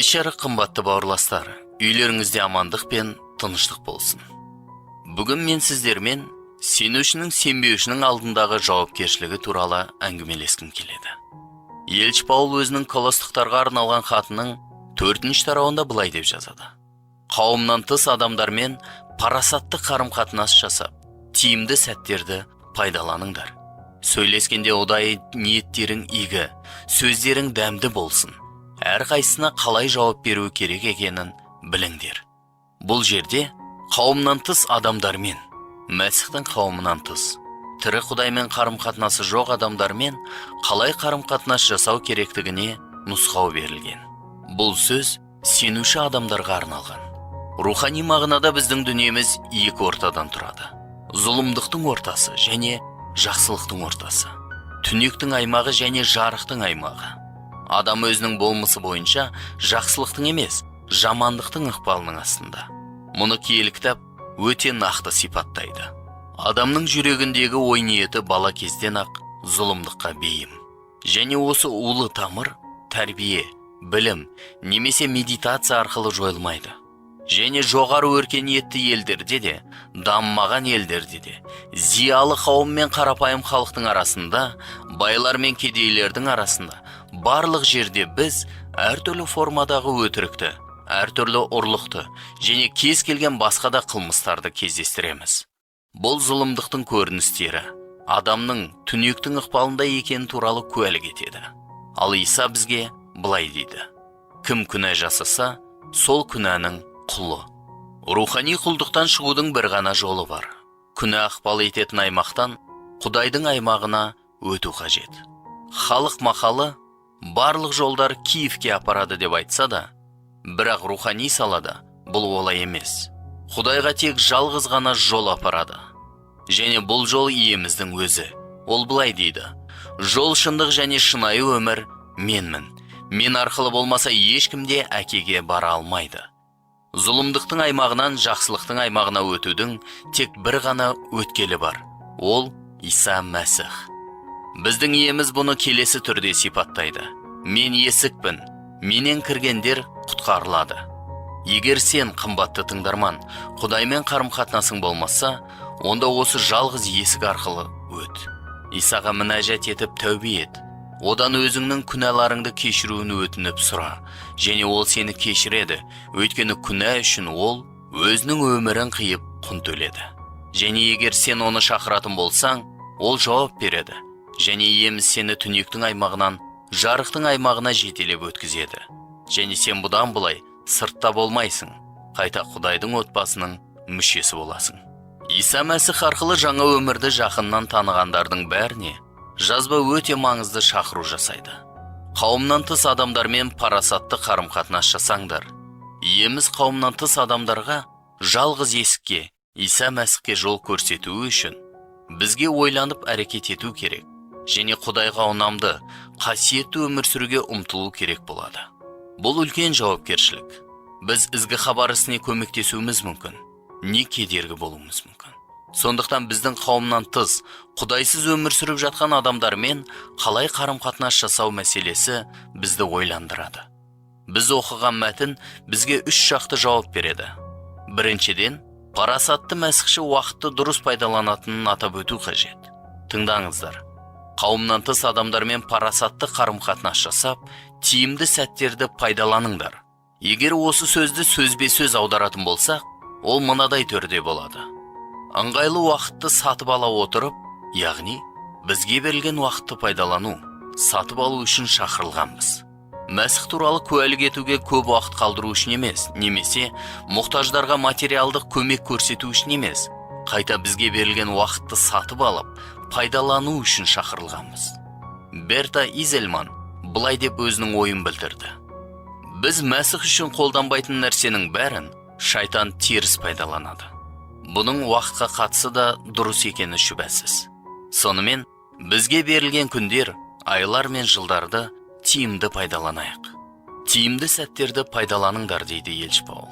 Кеш жарық, қымбатты бауырластар! Үйлеріңізде амандық пен тыныштық болсын. Бүгін мен сіздермен сенушінің сенбеушінің алдындағы жауапкершілігі туралы әңгімелескім келеді. Елші Паул өзінің Колостықтарға арналған хатының төртінші тарауында былай деп жазады: «Қауымнан тыс адамдармен парасатты қарым-қатынас жасап, тиімді сәттерді пайдаланыңдар. Сөйлескенде ұдайы ниеттерің игі, сөздерің дәмді болсын. Әрқайсысына қалай жауап беру керек екенін біліңдер». Бұл жерде қауымнан тыс адамдармен, Мәсіхтің қауымынан тыс, тірі Құдаймен қарым-қатынасы жоқ адамдармен қалай қарым-қатынас жасау керектігіне нұсқау берілген. Бұл сөз сенуші адамдарға арналған. Рухани мағынада біздің дүниеміз екі ортадан тұрады: зұлымдықтың ортасы және жақсылықтың ортасы, түнектің аймағы және жарықтың аймағы. Адам өзінің болмысы бойынша жақсылықтың емес, жамандықтың ықпалының астында. Мұны киелі кітап өте нақты сипаттайды. Адамның жүрегіндегі ой ниеті бала кезден ақ зұлымдыққа бейім және осы улы тамыр тәрбие, білім немесе медитация арқылы жойылмайды. Және жоғары өркениетті елдерде де, дамымаған елдерде де, зиялы қауым мен қарапайым халықтың арасында, байлар мен кедейлердің арасында, барлық жерде біз әртүрлі формадағы өтірікті, әртүрлі ұрлықты және кез келген басқа да қылмыстарды кездестіреміз. Бұл зұлымдықтың көріністері адамның түнектің ықпалында екені туралы куәлік етеді. Ал Иса бізге былай дейді: «Кім күнә жасаса, сол күнәнің құлы». Рухани құлдықтан шығудың бір ғана жолы бар: күнә ықпал ететін аймақтан Құдайдың аймағына өту қажет. Халық мақалы «барлық жолдар Киевке апарады» деп айтса да, бірақ рухани салада бұл олай емес. Құдайға тек жалғыз ғана жол апарады және бұл жол — Иеміздің өзі. Ол былай дейді: «Жол, шындық және шынайы өмір менмін. Мен арқылы болмаса, ешкім де Әкеге бара алмайды». Зұлымдықтың аймағынан жақсылықтың аймағына өтудің тек бір ғана өткелі бар, ол — Иса Мәсіх. Біздің Иеміз бұны келесі түрде сипаттайды: «Мен есікпін, менен кіргендер құтқарылады». Егер сен, қымбатты тыңдарман, Құдаймен қарым-қатынасың болмаса, онда осы жалғыз есік арқылы өт. Исаға мінәжат етіп, тәубе ет. Одан өзіңнің күнәларыңды кешіруін өтініп сұра және ол сені кешіреді, өйткені күнә үшін ол өзінің өмірін қиып, құн төледі. Және егер сен оны шақыратын болсаң, ол жауап береді және Иеміз сені түнектің аймағынан жарықтың аймағына жетелеп өткізеді және сен бұдан былай сыртта болмайсың, қайта Құдайдың отбасының мүшесі боласың. Иса Мәсіх арқылы жаңа өмірді жақыннан танығандардың бәріне жазба өте маңызды шақыру жасайды: «Қауымнан тыс адамдармен парасатты қарым-қатынас жасаңдар». Иеміз қауымнан тыс адамдарға жалғыз есікке, Иса Мәсіхке жол көрсетуі үшін бізге ойланып әрекет ету керек және Құдайға ұнамды, қасиетті өмір сүруге ұмтылу керек болады. Бұл үлкен жауапкершілік. Біз ізгі хабар ісіне көмектесуіміз мүмкін не кедергі болуымыз мүмкін. Сондықтан біздің қауымнан тыс, құдайсыз өмір сүріп жатқан адамдармен қалай қарым-қатынас жасау мәселесі бізді ойландырады. Біз оқыған мәтін бізге үш жақты жауап береді. Біріншіден, парасатты мәсіхші уақытты дұрыс пайдаланатынын атап өту қажет. Тыңдаңыздар: «Қауымнан тыс адамдармен парасатты қарым-қатынас жасап, тиімді сәттерді пайдаланыңдар». Егер осы сөзді сөзбе-сөз аударатын болсақ, ол мынадай түрде болады: ыңғайлы уақытты сатып ала отырып. Яғни бізге берілген уақытты пайдалану, сатып алу үшін шақырылғанбыз. Мәсіх туралы куәлік етуге көп уақыт қалдыру үшін емес немесе мұқтаждарға материалдық көмек көрсету үшін емес, қайта бізге берілген уақытты сатып алып, пайдалану үшін шақырылғанбыз. Берта Изельман былай деп өзінің ойын білдірді: «Біз Мәсіх үшін қолданбайтын нәрсенің бәрін шайтан теріс пайдаланады». Бұның уақытқа қатысы да дұрыс екені шүбәсіз. Сонымен, бізге берілген күндер, айлар мен жылдарды тиімді пайдаланайық. «Тиімді сәттерді пайдаланыңдар», — дейді елші Паул.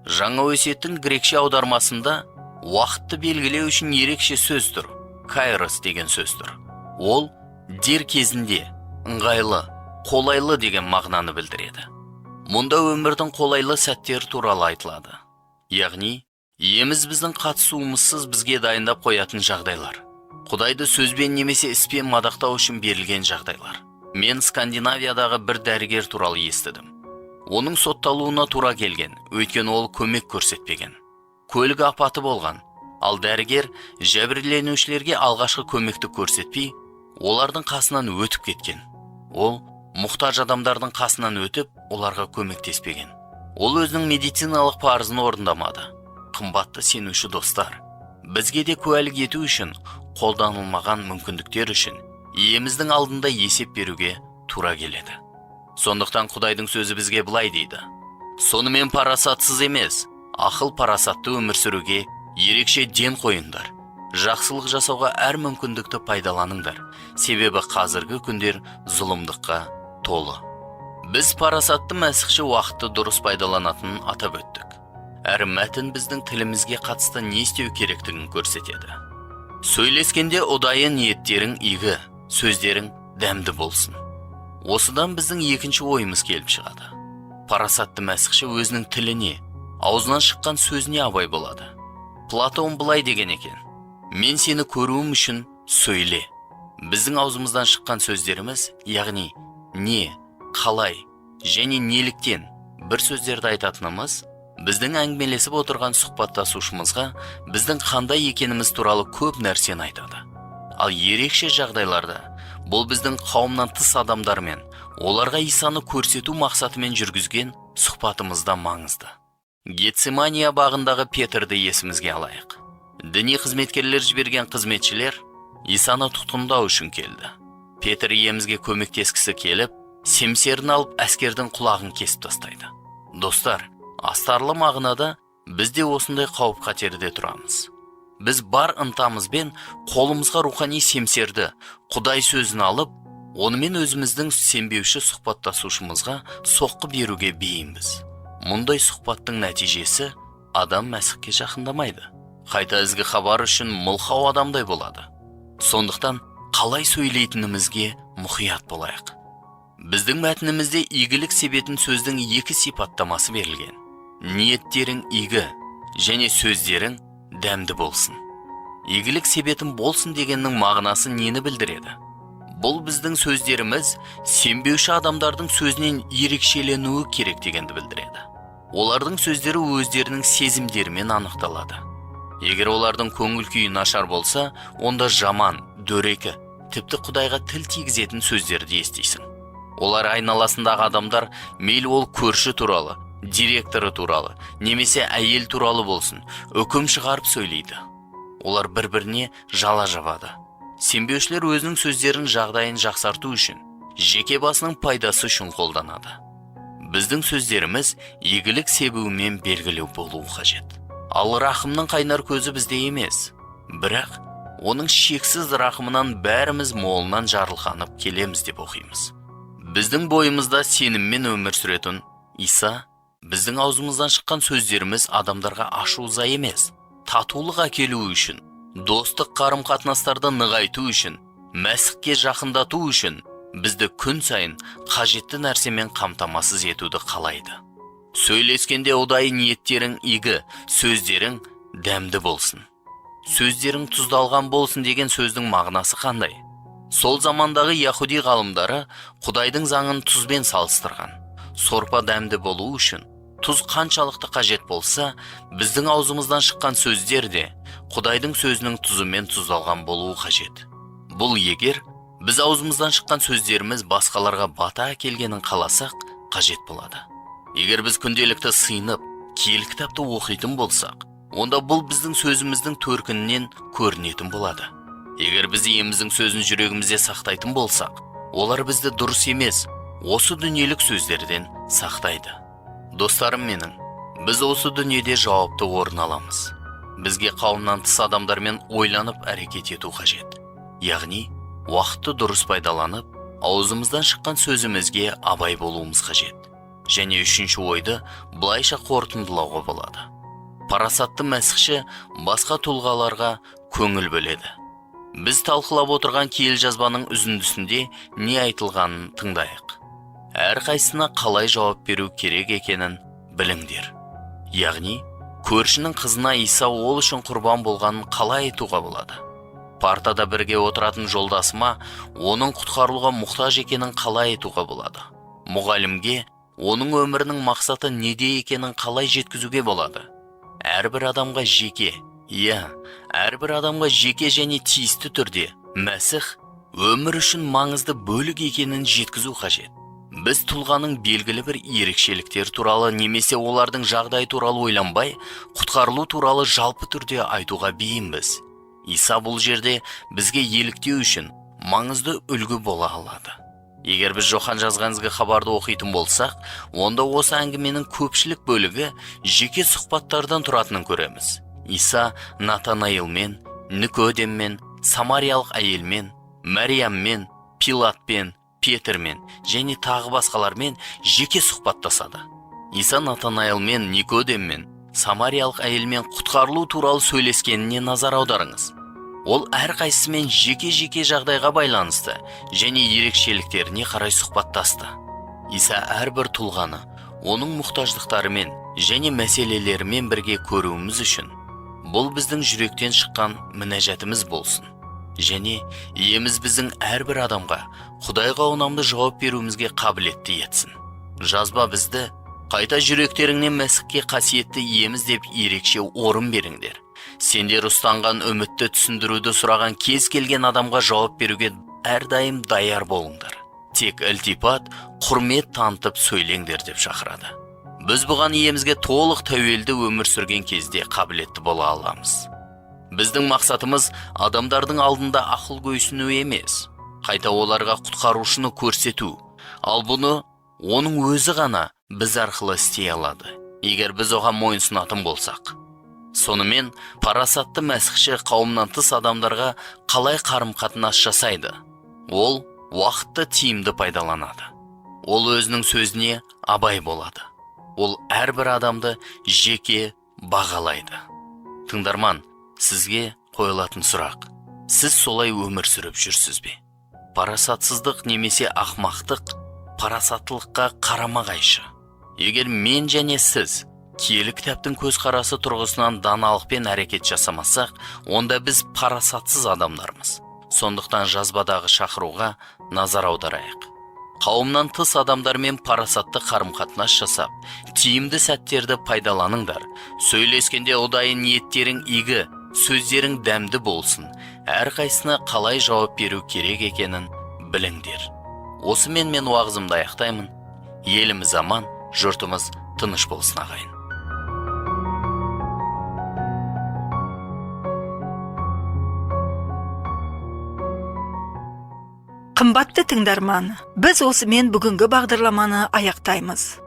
Жаңа Өсиеттің грекше аудармасында уақытты белгілеу үшін ерекше сөз тұр, кайрос деген сөз тұр. Ол дер кезінде, ыңғайлы, қолайлы деген мағынаны білдіреді. Мұнда өмірдің қолайлы сәттері туралы айтылады. Яғни, Иеміз біздің қатысуымызсыз бізге дайындап қоятын жағдайлар. Құдайды сөзбен немесе іспен мадақтау үшін берілген жағдайлар. Мен Скандинавиядағы бір дәрігер туралы естідім. Оның сотталуына тура келген, өйткені ол көмек көрсетпеген. Көлік апаты болған, ал дәрігер жәбірленушілерге алғашқы көмекті көрсетпей, олардың қасынан өтіп кеткен. Ол мұқтаж адамдардың қасынан өтіп, оларға көмектеспеген. Ол өзінің медициналық парызын орындамады. Қымбатты сенуші достар, бізге де куәлік ету үшін, қолданылмаған мүмкіндіктер үшін Иеміздің алдында есеп беруге тура келеді. Сондықтан Құдайдың сөзі бізге былай дейді: сонымен парасатсыз емес, ақыл парасатты өмір сүруге ерекше ден қойыңдар. Жақсылық жасауға әр мүмкіндікті пайдаланыңдар, себебі қазіргі күндер зұлымдыққа толы. Біз парасатты мәсіхші уақытты дұрыс пайдаланатынын атап өттік. Әрі мәтін біздің тілімізге қатысты не істеу керектігін көрсетеді. Сөйлескенде ұдайы ниеттерің игі, сөздерің дәмді болсын. Осыдан біздің екінші ойымыз келіп шығады. Парасатты мәсіхші өзінің тіліне, аузынан шыққан сөзіне абай болады. Платон былай деген екен: мен сені көруім үшін сөйле. Біздің аузымыздан шыққан сөздеріміз, яғни не, қалай және неліктен бір сөздерді айтатынымыз, біздің әңгімелесіп отырған сұхбаттасушымызға біздің қандай екеніміз туралы көп нәрсені айтады. Ал ерекше жағдайларда бұл біздің қауымнан тыс адамдармен, оларға Исаны көрсету мақсатымен жүргізген сұхбатымызда маңызды. Гетсимания бағындағы Петрді есімізге алайық. Діни қызметкерлер жіберген қызметшілер Исаны тұтқындау үшін келді. Петр Иемізге көмектескісі келіп, семсерін алып, әскердің құлағын кесіп тастайды. Достар, астарлы мағынада біз де осындай қауіп қатерде тұрамыз. Біз бар ынтамызбен қолымызға рухани семсерді, Құдай сөзін алып, онымен өзіміздің сенбеуші сұхбаттасушымызға соққы беруге бейімбіз. Мұндай сұхбаттың нәтижесі адам Мәсіхке жақындамайды. Қайта ізгі хабар үшін мылқау адамдай болады. Сондықтан қалай сөйлейтінімізге мұқият болайық. Біздің мәтінімізде игілік себетін сөздің екі сипаттамасы берілген. Ниеттерің игі және сөздерің дәмді болсын. Игілік себетін болсын дегеннің мағынасы нені білдіреді? Бұл біздің сөздеріміз сенбеуші адамдардың сөзінен ерекшеленуі керек дегенді білдіреді. Олардың сөздері өздерінің сезімдерімен анықталады. Егер олардың көңіл күйі нашар болса, онда жаман, дөрекі, тіпті Құдайға тіл тигізетін сөздерді естисің. Олар айналасындағы адамдар, мейлі ол көрші туралы, директоры туралы, немесе әйел туралы болсын, үкім шығарып сөйлейді. Олар бір-біріне жала жабады. Сенбеушілер өзінің сөздерін жағдайын жақсарту үшін, жеке басының пайдасы үшін қолданады. Біздің сөздеріміз игілік себуімен белгілі болуы қажет. Ал рахымның қайнар көзі бізде емес, бірақ оның шексіз рахымынан бәріміз молынан жарылқанып келеміз деп оқимыз. Біздің бойымызда сеніммен өмір сүретін Иса біздің аузымыздан шыққан сөздеріміз адамдарға ашу-ыза емес, татулық әкелуі үшін, достық қарым-қатынастарды нығайту үшін, Мәсіхке жақындату үшін бізді күн сайын қажетті нәрсемен қамтамасыз етуді қалайды. Сөйлескенде ұдайы ниеттерің игі, сөздерің дәмді болсын. Сөздерің тұздалған болсын деген сөздің мағынасы қандай? Сол замандағы яхуди ғалымдары Құдайдың заңын тұзбен салыстырған. Сорпа дәмді болу үшін тұз қаншалықты қажет болса, біздің аузымыздан шыққан сөздер де Құдайдың сөзінің тұзымен тұздалған болуы қажет. Бұл егер біз аузымыздан шыққан сөздеріміз басқаларға бата әкелгенін қаласақ, қажет болады. Егер біз күнделікті сыйынып, киелі кітапты оқитын болсақ, онда бұл біздің сөзіміздің төркінінен көрінетін болады. Егер біз Иеміздің сөзін жүрегімізде сақтайтын болсақ, олар бізді дұрыс емес, осы дүниелік сөздерден сақтайды. Достарым менің, біз осы дүниеде жауапты орын аламыз. Бізге қауымнан тыс адамдармен ойланып әрекет ету қажет. Яғни, уақытты дұрыс пайдаланып, аузымыздан шыққан сөзімізге абай болуымыз қажет. Және үшінші ойды былайша қорытындылауға болады. Парасатты мәсіхші басқа тұлғаларға көңіл бөледі. Біз талқылап отырған киелі жазбаның үзіндісінде не айтылғанын тыңдайық. Әрқайсысына қалай жауап беру керек екенін біліңдер. Яғни, көршінің қызына Иса ол үшін құрбан болғанын қалай айтуға болады? Партада бірге отыратын жолдасыма оның құтқарылуға мұқтаж екенін қалай айтуға болады? Мұғалімге оның өмірінің мақсаты неде екенін қалай жеткізуге болады? Әрбір адамға жеке, иә, әрбір адамға жеке және тиісті түрде Мәсіх өмір үшін маңызды бөлік екенін жеткізу қажет. Біз тұлғаның белгілі бір ерекшеліктері туралы немесе олардың жағдайы туралы ойланбай, құтқарылу туралы жалпы түрде айтуға бейімбіз. Иса бұл жерде бізге еліктеу үшін маңызды үлгі бола алады. Егер біз Жохан жазған ізгі хабарды оқитын болсақ, онда осы әңгіменің көпшілік бөлігі жеке сұхбаттардан тұратынын көреміз. Иса Натанаилмен, Никодеммен, самариялық әйелмен, Мәрияммен, Пилатпен, Петрмен және тағы басқалармен жеке сұхбаттасады. Иса Натанаилмен, Никодеммен, самариялық әйелмен құтқарылу туралы сөйлескеніне назар аударыңыз. Ол әрқайсысымен жеке-жеке жағдайға байланысты және ерекшеліктеріне қарай сұхбаттасты. Иса әрбір тұлғаны оның мұқтаждықтарымен және мәселелерімен бірге көруіміз үшін бұл біздің жүректен шыққан мінәжатымыз болсын. Және иеміз біздің әрбір адамға Құдайға ұнамды жауап беруімізге қабілетті етсін. Жазба бізді қайта жүректеріңнен Мәсіхке қасиетті иеміз деп ерекше орын беріңдер. Сендер ұстанған үмітті түсіндіруді сұраған кез келген адамға жауап беруге әрдайым даяр болыңдар. Тек ілтипат, құрмет танытып сөйлеңдер деп шақырады. Біз бұған иемізге толық тәуелді өмір сүрген кезде қабілетті бола аламыз. Біздің мақсатымыз адамдардың алдында ақыл көйсіну емес, қайта оларға құтқарушыны көрсету. Ал бұны оның өзі ғана біз арқылы істей алады, егер біз оған мойынсұнатын болсақ. Сонымен, парасатты мәсіхші қауымнан тыс адамдарға қалай қарым-қатынас жасайды? Ол уақытты тиімді пайдаланады. Ол өзінің сөзіне абай болады. Ол әрбір адамды жеке бағалайды. Тыңдарман, сізге қойылатын сұрақ: сіз солай өмір сүріп жүрсіз бе? Парасатсыздық немесе ақмақтық парасаттылыққа қарама-қайшы. Егер мен және сіз киелі кітаптың көзқарасы тұрғысынан даналықпен әрекет жасамасақ, онда біз парасатсыз адамдармыз. Сондықтан жазбадағы шақыруға назар аударайық. Қауымнан тыс адамдармен парасатты қарым-қатынас жасап, тиімді сәттерді пайдаланыңдар. Сөйлескенде ұдайы ниеттерің игі, сөздерің дәмді болсын. Әрқайсысына қалай жауап беру керек екенін біліңдер. Осымен мен уағызымды аяқтаймын. Еліміз аман, жұртымыз тыныш болсын, ағайын. Қымбатты тыңдарман, біз осымен бүгінгі бағдарламаны аяқтаймыз.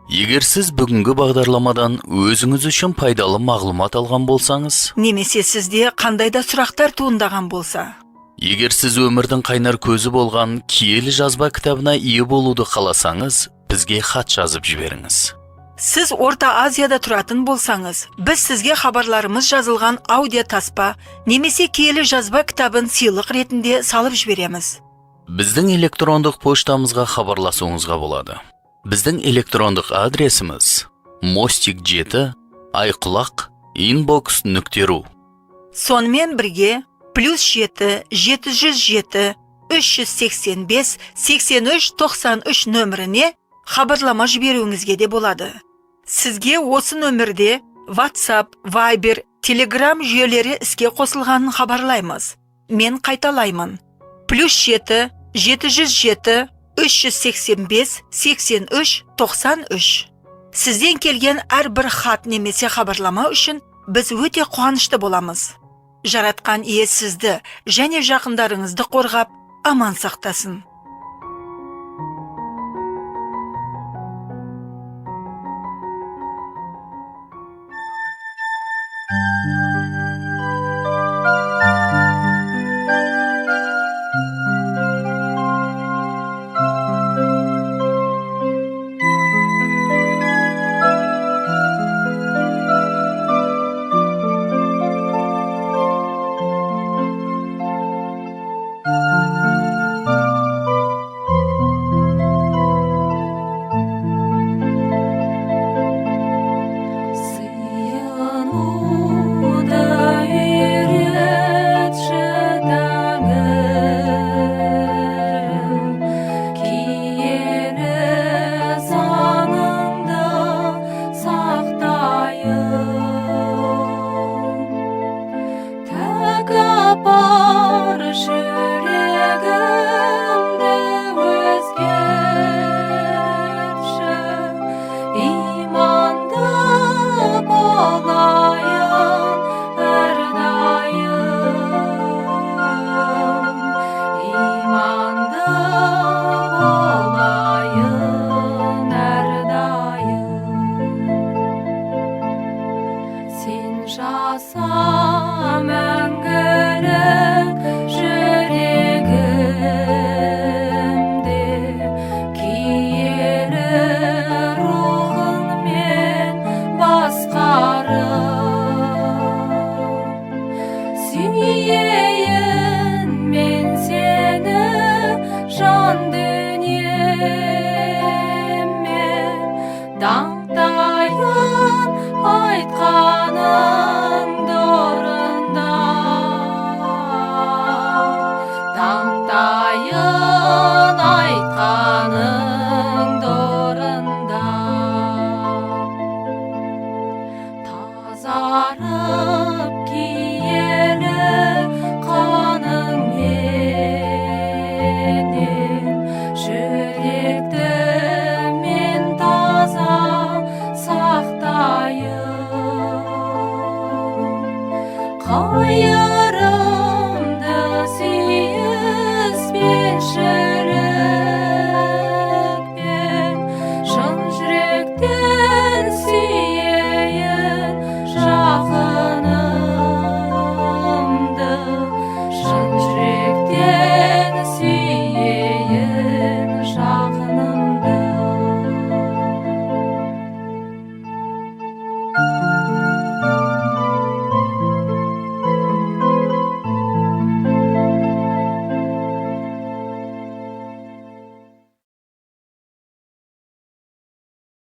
Егер сіз бүгінгі бағдарламадан өзіңіз үшін пайдалы мағлұмат алған болсаңыз, немесе сізде қандай да сұрақтар туындаған болса, егер сіз өмірдің қайнар көзі болған киелі жазба кітабына ие болуды қаласаңыз, бізге хат жазып жіберіңіз. Сіз Орта Азияда тұратын болсаңыз, біз сізге хабарларымыз жазылған аудио таспа немесе киелі жазба кітабын сыйлық ретінде салып жібереміз. Біздің электрондық поштамызға хабарласуыңызға болады. Біздің электрондық адресіміз: мостик 7 айқұлақ inbox.ru. Сонымен бірге +7 707 385 83 93 нөміріне хабарлама жіберуіңізге де болады. Сізге осы нөмірде WhatsApp, Viber, Telegram жүйелері іске қосылғанын хабарлаймыз. Мен қайталаймын: +7 707 385 83 93. Сізден келген әрбір хат немесе хабарлама үшін біз өте қуанышты боламыз. Жаратқан ие сізді және жақындарыңызды қорғап, аман сақтасын. Дүние.